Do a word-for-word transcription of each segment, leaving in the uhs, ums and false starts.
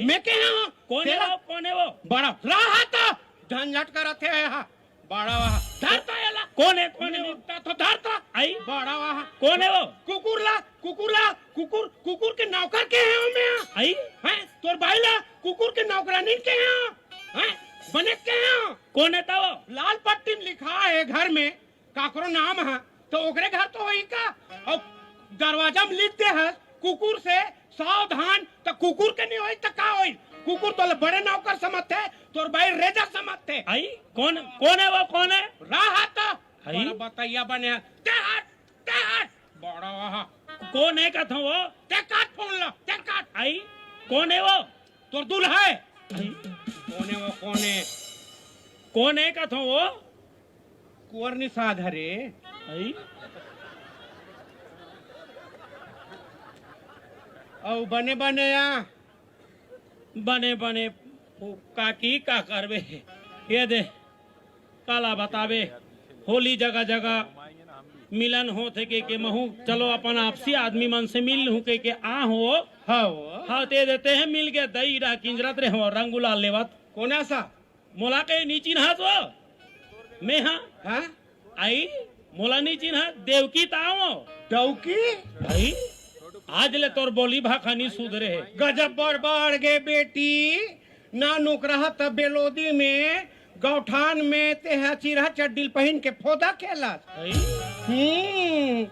मैं के हंव? कोन हे तेला वो? कोन हे वो? बड़ा रहा त झंझट करत हे हा। बड़ा वाह। धर त एला। कोन हे? कोन हे वो? निपटा तो धर त। आई। बड़ा वाह। कोन हे वो? कुकुर ला, कुकुर ला, कुकुर, कुकुर के नौकर के हंव मैं। आई। हैं? तोर बाई ला कुकुर के नौकरानी के हंव। हैं? बने के हंव। कोन हे त वो? लाल पट्टी में लिखा हे घर में, काकरो नाम ह, त ओकरे घर तो होही का? अउ दरवाजा में लिख दे हस, "कुकुर से सावधान," त कुकुर के नहीं होही त का होही? कुकुर तो बड़े नौकर समझथे, तोर बाई रेजर समझथे। आई, कोन, कोन हे वो, कोन हे? रहा त। आई। बड़ा बतैया बने हे। ते हट, ते हट। बड़ा वाह। कोन हे कथंव वो? ते काट फोन ला, ते काट। आई, कोन हे वो? तोर दूल्हा हे। आई। कोन हे वो, कोन हे? कोन हे कथंव वो? कुंवर निषाद हरे। आई। अउ बने बने या। बने बने, ओ काकी का करबे? ये दे, काला बताबे, होली जगह जगह मिलन होथे के, के महू, चलो अपन आपसी आदमी मन से मिल लूं के, के आ हो। हाँ हो। हाँ, ते देते हैं मिल के, दई रा किंजरत रहे हो, रंग गुलाल लेवत। कोना सा? मोला के नी चिन्हास वो? मैं हाँ? हाँ? आई, मोला नी चिन्हा, देवकी ताव। डौकी? भाई, आज ले तोर बोली भाखा नी सुधरे हे। गजब बड़बड़ गे बेटी, ना नोकरहा त बेलोदी में, गौठान में, ते ह चिरहा चड्डी ल पहिन के फोदा खेलत। आई। हम्म।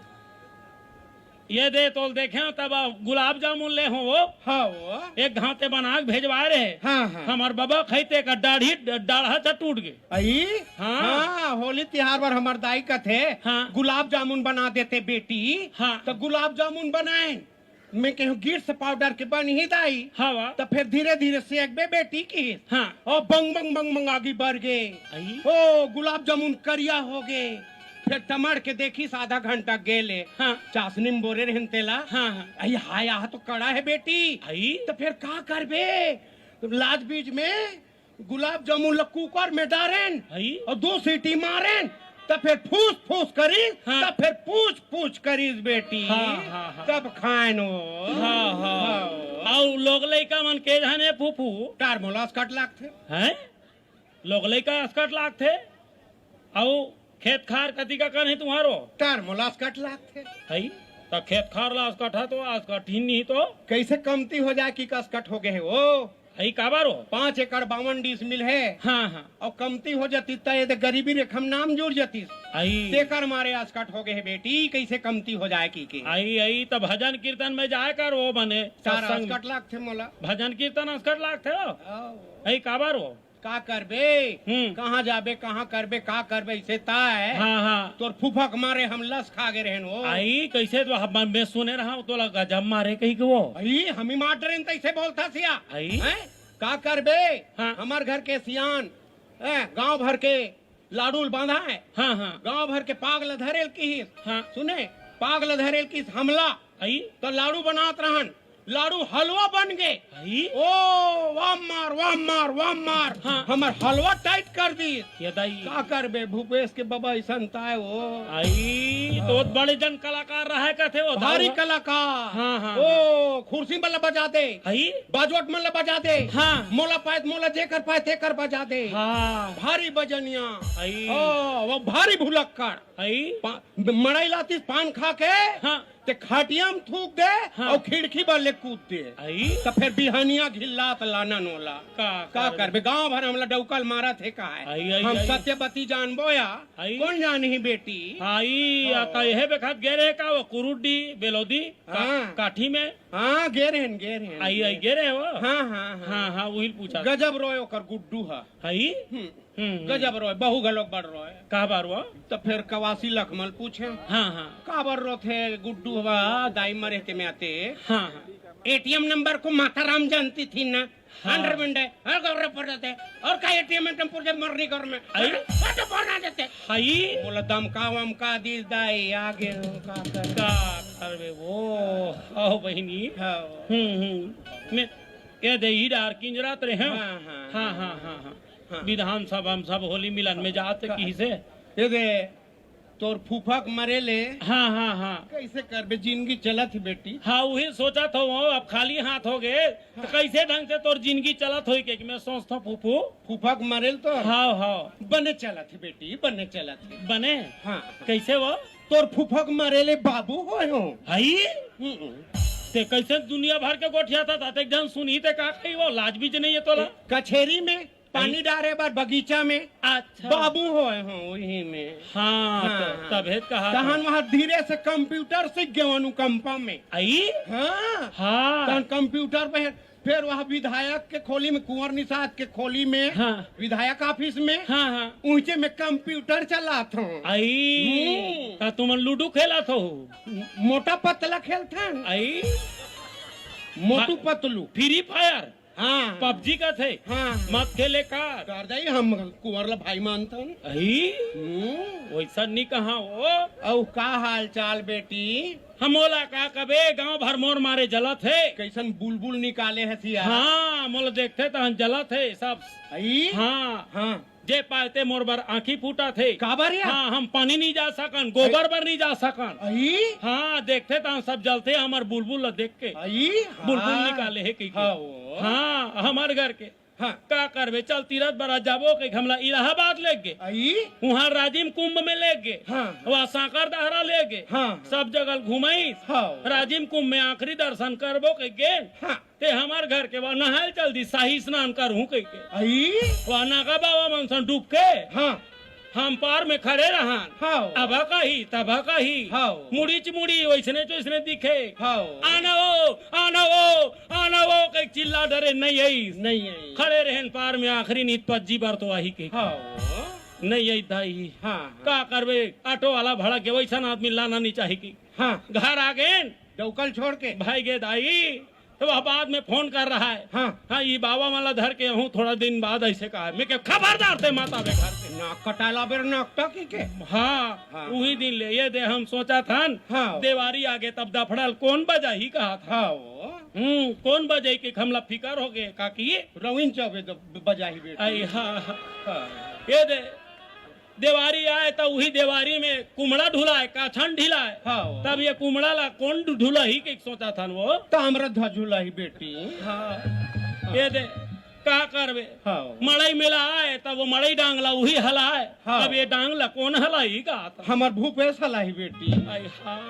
ये दे तोल देखे तब गुलाब जामुन ले हो वो। हाँ वो। एक घाते बना के भेजवाए रहे। हाँ, हाँ। हमर बबा खैते का दाढ़ी ड-, डाढ़ा चा टूट गए। आई? हाँ। हाँ, होली तिहार बर हमर दाई कथे, हाँ। गुलाब जामुन बना देते बेटी। हाँ। त गुलाब जामुन बनाएन। मैं कहूँ गिट्स पाउडर के बनही दाई। हाँ वा। त फेर धीरे धीरे सेकबे बेटी किहिस। हाँ। ओ बंग बंग बंग बंग आगी बर गे। आई। ओ गुलाब जामुन करिया हो गे। फेर टमड़ के देखिस आधा घंटा गेले। हाँ। चासनी में बोरे रहेन तेला। हाँ, हाँ। आई हाय, आह तो कड़ा हे बेटी। आई। त फेर का करबे? लाज बीच में गुलाब जामुन ल कुकर में डारेन। हई? अउ दू सीटी मारेन, त फेर फूस फूस करिस, हाँ। त फेर पूछ पूछ करिस बेटी। हाँ, हाँ, हाँ। तब खाएन वो। हाँ, हाँ। हाँ। अउ लोग लइका मन के झने फूफू? टार मोला असकट लागथे। हैं? लोग लइका असकट लागथे? अउ खेत खार कति का कन हे तुम्हारो? टार मोला असकट लागथे। हई? त खेत खार ला असकट हे तो असकट ही नहीं तो। कइसे कमती हो जाए कि असकट हो गए हे वो? हई काबर हो? पाँच एकड़ बावन डिसमिल हे। हाँ, हाँ। अउ कमती हो जातिस त ये दे गरीबी रेखा म नाम जुड़ जातिस। हई। तेकर मारे असकट हो गए हे बेटी, कइसे कमती हो जाए कि के। हई, हई, त भजन कीर्तन में जाए कर वो बने, चार सत्संग। असकट लागथे मोला। भजन कीर्तन असकट लागथे हो? आओ। हई काबर हो? का करबे? हम्म। कहाँ जाबे, कहाँ करबे, का करबे, इसे ताय। हाँ, हाँ। तोर फूफा के मारे हम लस खा गे रहेन हो। आई, कइसे तो हम, मैं सुने रहा हूँ, तोला गजब मारे कही के वो। आई, हम ही मार डरेन, तइसे बोलथस या। आई। हैं? का करबे? हाँ। हमर घर के सियान, ए, गांव भर के लाडू ल बांधा हे। हाँ, हाँ। गांव भर के पाग ल धरेल किहिस। हाँ। सुने, पाग ल धरेल किहिस हमला। आई। त लाडू बनात रहन, लाडू हलवा बन गे। आई। ओ, वाम मार, वाम मार, वाम मार। हाँ। हमर हलवा टाइट कर दिस। ये दाई। का करबे, भूपेश के बबा अइसन ताय वो। आई, तो बड़े जन कलाकार रहे कथे वो, भारी दाऊ। कलाकार। हाँ, हाँ, ओ, खुरसी मन ल बजा दे। आई। बाजवट मन ल बजा दे। हाँ। मोला पाए, मोला जेकर पाए, तेकर बजा दे। हाँ। भारी बजनिया। आई। ओ, वो भारी भुलक्कड़। आई। पा-, मड़ई लातिस पान खा के, हाँ। ते खटिया म थूक दे हाँ। अउ खिड़की बर ले कूद दे। आई। त फेर बिहनिया घिल्लात लानन ओला। का का करबे? करबे? गांव भर हमला डौका ल मारत हे का हे? आई, आई, हम आई। सत्यवती जानबो या? आई। कोन जानही बेटी? आई, या हाँ। त एहे बेखत गे रहे का वो कुरुड्डी, बेलोदी, का-, हाँ। काठी में? हाँ, गे रहेन, गे रहेन। आई, आई, गे रहे वो? हाँ, हाँ, हाँ। हाँ, हाँ, उही ल पूछा। गजब रोय ओकर गुड्डू ह। हई? हम्म। हम्म, हम्म। गजब रोय, बहू घलोक बड़ रोय। काबर वो? त फेर कवासी लखमल पूछे, हाँ, हाँ। "काबर रोथे गुड्डू हवा, दाई मरे ते में आते?" हाँ, हाँ। "एटीएम नंबर को माता राम जानती थी ना?" हाँ। अंडर मंडे, हर गौर पर जाते। और का एटीएम नंबर जब मरनी कर में? आई? हर तो फोन आ जाते। हई? बोला, "दमका वमका दीस दाई, आ गे हो, का कर?" का करबे वो? आओ बहिनी। हाँ। हम्म, हम्म। मैं, ये दे ही डार किंजरात रहे हैं। हाँ, हाँ, हाँ, हाँ, हाँ। हाँ। विधानसभा में सब होली मिलन में जात का-, किहिसे? ये दे, तोर फूफा के मरे ले। हाँ, हाँ, हाँ। कैसे करबे, जिंदगी चलत ही बेटी। हाँ, उही सोचत हो, अब खाली हाथ हो गए, तो हाँ। कैसे ढंग से तोर जिंदगी चलत होई के, कि मैं सोचता फूफू। फूफा के मरे ले तो। हाँ, हाँ। बने चलत ही बेटी, बने चलत ही। बने? हाँ। कैसे वो? तोर फूफा के मरे ले बाबू होए हो। हई? हम्म। ते कैसे दुनिया भर के गोठिया था, ते एक जन सुनी ते का कही वो, लाज बीज नहीं है तोला? कचेरी में पानी डारे बर बगीचा में अच्छा। बाबू होए हो वही में। हाँ, हाँ, तो हाँ। तभे कहा तहन था। वहाँ धीरे से कंप्यूटर सीख गए अनुकंपा में। आई? हाँ। हाँ। तहन कंप्यूटर पे फिर वहाँ विधायक के खोली में, कुंवर निषाद के खोली में, हाँ। विधायक ऑफिस में, हाँ, हाँ। ऊंचे में कंप्यूटर चलात हो। आई। हम्म। का तुमन लूडो खेलत हो? मोटा पतला खेलथन। आई। मोटू फा-, पतलू। Free fire. हाँ। पबजी का थे। हाँ। मत खेले कर। कर दई, हम कुंवर ला भाई मानथन। आई। हम्म। वैसा नहीं कहा वो। अउ का हाल चाल बेटी? हम ओला का कबे, गांव भर मोर मारे जलत हे। कैसन बुलबुल निकाले हथिया। हाँ, मोला देखथे तहन जलत हे सब। आई? हाँ। हाँ। जे पाए ते मोर बर आँखी फूटत हे। काबर या? हाँ, हम पानी नहीं जा सकन, गोबर बर नहीं जा सकन। आई? हाँ, देखथे तहन सब जलथे हमर बुलबुल ला देख के। आई? बुलबुल हाँ। निकाले हे कहिके। हाँ, वो। हाँ, हमर घर के। हाँ। का करबे, चल तीरथ बरा जाबो कहिके हमला इलाहाबाद लेग गे। आई? उहाँ राजिम कुंभ में लेग गे। हाँ। वहाँ सांकर दहरा लेग गे। हाँ। सब जगह घुमाइस। हाँ। राजिम कुंभ में आखिरी दर्शन करबो कहिके। हाँ। ते हमर घर के बा नहाय चल दी, शाही स्नान करहूं कहिके। आई? वहाँ नागा बाबा मन सन डूब के। हाँ। हम पार में खड़े रहन। हाँ। अब कही, तब कही। हाँ। मुड़ी च मुड़ी, वैसने च वैसने दिखे। हाँ। आना वो, आना वो, आना वो, कहिके चिल्ला डरे, नहीं आई। नहीं आई। खड़े रहन पार में आखिरी नीत पज्जी बार तो आही के। हाँ। नहीं आई दाई। हाँ, हाँ। का करबे, ऑटो वाला भाड़ा के वैसन आदमी लाना नहीं चाही की। हाँ। घर आ गेन। डौकल छोड़ के। भाई गे दाई, तो वह बाद में फोन कर रहा है। हाँ। हाँ, ये बाबा मन ला धर के हूँ, थोड़ा दिन बाद ऐसे कहा। मैं के खबरदार ते मत आबे घर से। नाक कटाला बेर नाक टकी के। हाँ, हाँ। उही दिन ले ये दे हम सोचा था न, हाँ। देवारी आगे तब दफड़ल कौन बजाही कहा था। हाँ, वो। हम्म, कौन बजाही के हमला फिकर हो गए काकी। रविन चौबे तो बजाही बेटी। आई, हाँ, हाँ। हाँ। ये दे, देवारी आए त उही देवारी में कुमड़ा ढुलाए, काछन ढिलाए। हाँ। तब ये कुमड़ा ला कौन ढु-, ढुलाही के सोचा था वो? ताम्रध्वज ढुलाही बेटी। हाँ। ये दे, का करबे? हाँ। मड़ई मेला आए, तब वो मड़ई डांग ला उही हलाए। हाँ। तब ये डांग ला कौन हलाही का था? हमर भूपेश हलाही बेटी। आई हाँ।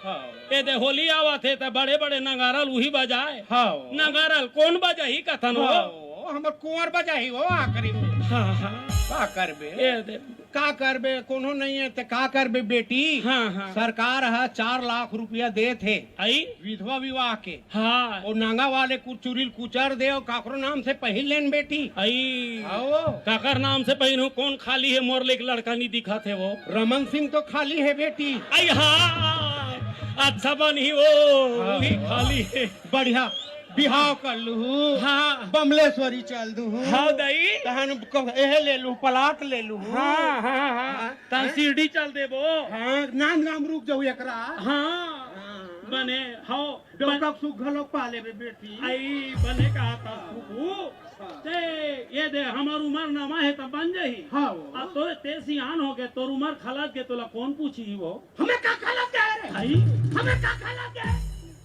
हाँ। ये दे, होली आवत हे, त बड़े बड़े नगारा ल उही बजाए। हाँ। नगारा ल कौन बजाही कथन वो? हाँ, हमर कुंवर बजाही वो आखिरी में। हाँ, हाँ। का करबे? ये दे। का करबे? कोनो नहीं है, त का करबे बेटी? हाँ, हाँ। सरकार ह चार लाख रुपया देत हे। आई? विधवा विवाह के। हाँ। और नांगा वाले कुचुरी ल कुचर दे और काकरो नाम से पहिर लेन बेटी। आई। आओ। काकर नाम से पहिनहूँ, कौन खाली है, मोर ले एक लड़का नहीं दिखत हे वो। रमन सिंह तो खाली है बेटी। आई हाँ, अच्छा बन ही वो, हाँ। वही खाली है। बढ़िया, बिहाव कर लूँ। हाँ। बमलेश्वरी चल दूँ। हाँ दाई। तहन क-, एहे ले लूँ, पलाट ले लूँ। हाँ, हाँ, हाँ। हाँ। तहन हाँ। शिरडी चल देबो। हाँ, नांदगांव रुक जाऊ एकरा। हाँ। हाँ। बने, हाँ। डौका के सुख घलो पा लेबे बेटी। आई, बने कहा था फूफू। हाँ। ते, ये दे, हमर उमर नवा हे त बन जाही। हाँ, वो। अब तो ते सियान हो गए, तोर उमर खलत के तोला कौन पूछी वो? हमें का खलत गए रे? आई? हमें का खलत गए?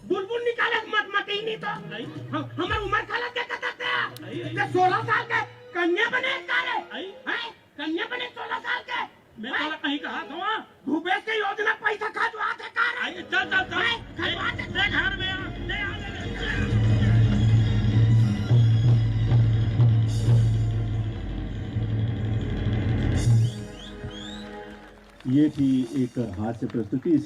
बुलबुल निकाले मत मटी नहीं तो। आई? हम, हमर उमर खलत के कतक गया? आई, आई। ते सोलह साल के कन्या बने का रे? आई? हैं? कन्या बने सोलह साल के? मैं तोला कहीं कहा था? भूपेश के योजना पैसा खजवा के का रे? आई, चल, चल, चल। हैं? खजवा के ए, ए, घर में आ, ले आ, ले, ले, ले। ये थी एक हास्य प्रस्तुति।